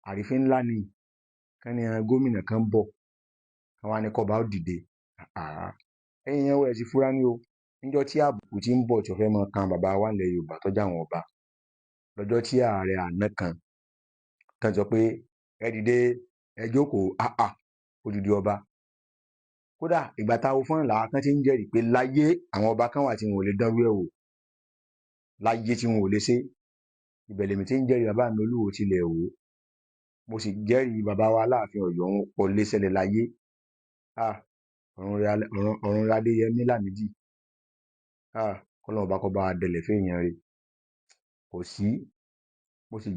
Àrífín ńlá ni kán ní gómìnà kan ń bọ̀, kán wá ní kọ́ba ó dìde. Ẹ̀yin èèyàn wa, ẹ sì fura ní o. Níjọ́ tí àbùkù ti ń bọ̀ tí ó fẹ́ máa kan bàbá wa nílẹ̀ Yorùbá tó jẹ́ àwọn ọba, lọ́jọ́ tí ààrẹ àná kan tán sọ pé ẹ dìde, ẹ jókòó, odidi ọba. Kódà ìgbà tá a wo fọ́nrán làwọn kan ti ń jẹ́rìí pé láyé àwọn ọba kan wà tí wọn ò lè dánrú ẹ̀ wò, láyé tí wọn ò lè ṣe. Ibẹ̀ lèmi ti ń jẹ́rìí bàbá mi Olúwo tilẹ̀ Ìwó, mo sì jẹ́rìí bàbá wa Aláàfin Ọ̀yọ́, wọn kò lè ṣẹlẹ̀ láyé. Ọ̀run Adéyẹmí Lámídì, kọ́lọ́run ọba kó bá wa dẹlẹ̀ fẹ́yàn rẹ̀, kò sí. Mo sì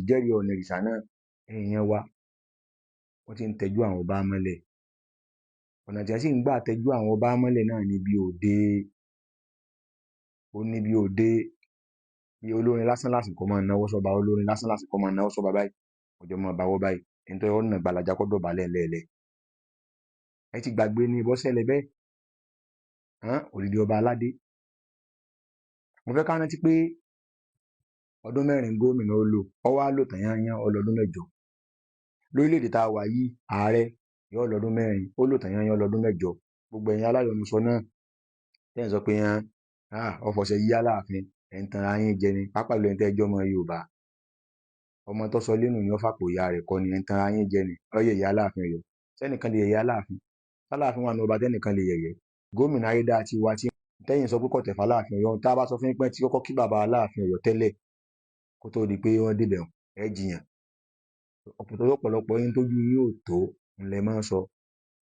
jẹ́rìí Ọ̀nìrìṣà náà. Ẹ̀yin wa, wọ́n ti ń tẹ́jú àwọn ọba mọ́lẹ̀. Ọ̀nà tí wọ́n sì ń gbà tẹ́jú àwọn ọba mọ́lẹ̀ náà ní bí òde, ó ní bí òde, bí olórin lásán lásán kó máa náwó sọ́ba, olórin lásán lásán kó máa náwó sọ́ba báyìí, ọjọ́ máa báwọ́ báyìí, ẹni tó yọ ọ̀nà gbalaja kó dọ̀bálẹ̀ lẹ́ẹ̀lẹ́. Ẹ ti gbàgbé ní ìbọ́sẹ̀lẹ̀ bẹ́ẹ̀, òdìdí ọba aládé. Mo fẹ́ ká rántí pé ọdún mẹ́rin gómìnà ó lò, ó wá lò tán yányán ọlọ́dún mẹ́jọ. Lórílẹ̀‐èdè tá a wà yìí, ààrẹ yóò lọ́dún mẹ́rin, ó lò tán yányán ọlọ́dún mẹ́jọ. Gbogbo ẹ̀yin aláyọ̀nusọ náà tẹ́ ẹ̀ ń sọ pé ọfọ̀ṣẹ́ yí Aláàfin, ẹ̀ ń tanra yín jẹ ni, pàápàá jùlọ ẹ̀yin tẹ́ ẹ jọ́ ọmọ Yorùbá. Ọmọ tó sọ lẹ́nu ni ó fàpò ìyá rẹ̀ kọ́ ni, ẹ̀ ń tanra yín jẹ ni. Ó yẹ̀yẹ́ Aláàfin Ọ̀yọ́. Sẹ́nìkan lè yẹ̀yẹ́ Aláàfin? Aláàfin wà ní ọba tẹ́nìkan lè yẹ̀yẹ́. Gómìnà Ayédátiwa tí tẹ́yìn sọ pé kò tẹ̀fà Aláàfin Ọ̀yọ́, tá a bá sọ fún yín pé tí kọ́kọ́ kí bàbá Aláàfin Ọ̀yọ́ tẹ́lẹ̀ kó tó di pé wọ́n débẹ̀, ẹ jiyàn. Ọ̀pọ̀lọpọ̀ yín tójú yín ò tó ńlẹ̀ máa ń sọ.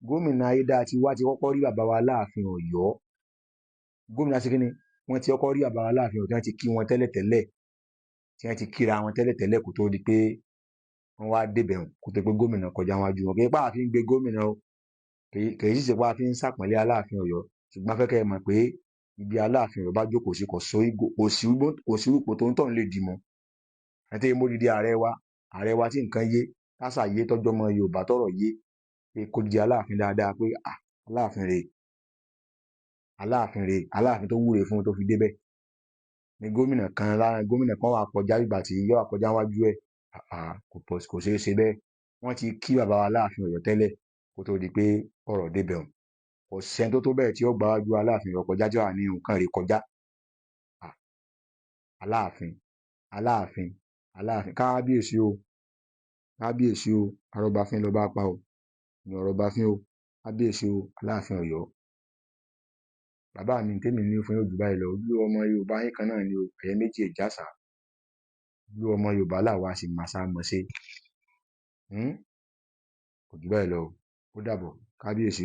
Gómìnà Ayédátiwa ti kọ́kọ́ rí bàbá wa Aláàfin Ọ̀yọ́. Gómìnà ṣe kíni? Wọ́n ti kọ́kọ́ rí bàbá wa Aláàfin Ọ̀yọ́ tí wọ́n ti kí wọn tẹ́lẹ̀tẹ́lẹ̀, tí wọ́n ti kíra wọn tẹ́lẹ̀tẹ́lẹ̀ kó tó di pé wọ́n wá débẹ̀, kó tó pé gómìnà kọjá wájú wọn. Kì í pa àfi ń gbé gómìnà o, kì í sì ṣe pé a fi ń ṣàpọ́nlé Aláàfin Ọ̀yọ́, ṣùgbọ́n a fẹ́ kẹ́ ẹ mọ̀ pé ibi Aláàfin Ọ̀yọ́ bá jókòó sí, kò sí ipò tó ń tọ̀ lè dì mọ́. Àti mo dìde ààrẹ wa, ààrẹ wa tí nǹkan yé, kásà yé, tọ́jú ọmọ Yorùbá tọ̀rọ̀ yé, pé kó di Aláàfin dáadáa, pé Aláàfin rèé, Aláàfin rèé, Aláàfin tó wúre fún tó fi débẹ̀. Ni gómìnà kan lára gómìnà kan wà kọjá ìgbà tí yóò wà kọjá wájú ẹ̀, kò ṣeé ṣe bẹ́ẹ̀. Wọ́n ti kí bàbá wa Aláàfin Ọ̀yọ́ tẹ́lẹ̀ kó tó di pé ọ̀rọ̀ débẹ̀ ọ̀hún. Kò sẹ́ni tó tó bẹ́ẹ̀ tí ó gba wájú Aláàfin Ọ̀yọ́ kọjá tí ó wà ní nǹkan rẹ̀ kọjá. Aláàfin, Aláàfin, Aláàfin, kábíyèsí o, kábíyèsí o, arọ́bafín ló bá pa o, ní ọ̀rọ̀bafín o, kábíyèsí o, Aláàfin Ọ̀yọ́. Bàbá mi tèmi ní fún yóò jù báyìí lọ. Ojú ọmọ Yorùbá yín kan náà ni o, ẹ̀yẹ méjì ìjàsà. Ojú ọmọ Yorùbá làwa sì màsà mọ̀ ṣe. Kò jù báyìí lọ o. Ó dàbọ̀, kábíyèsí o.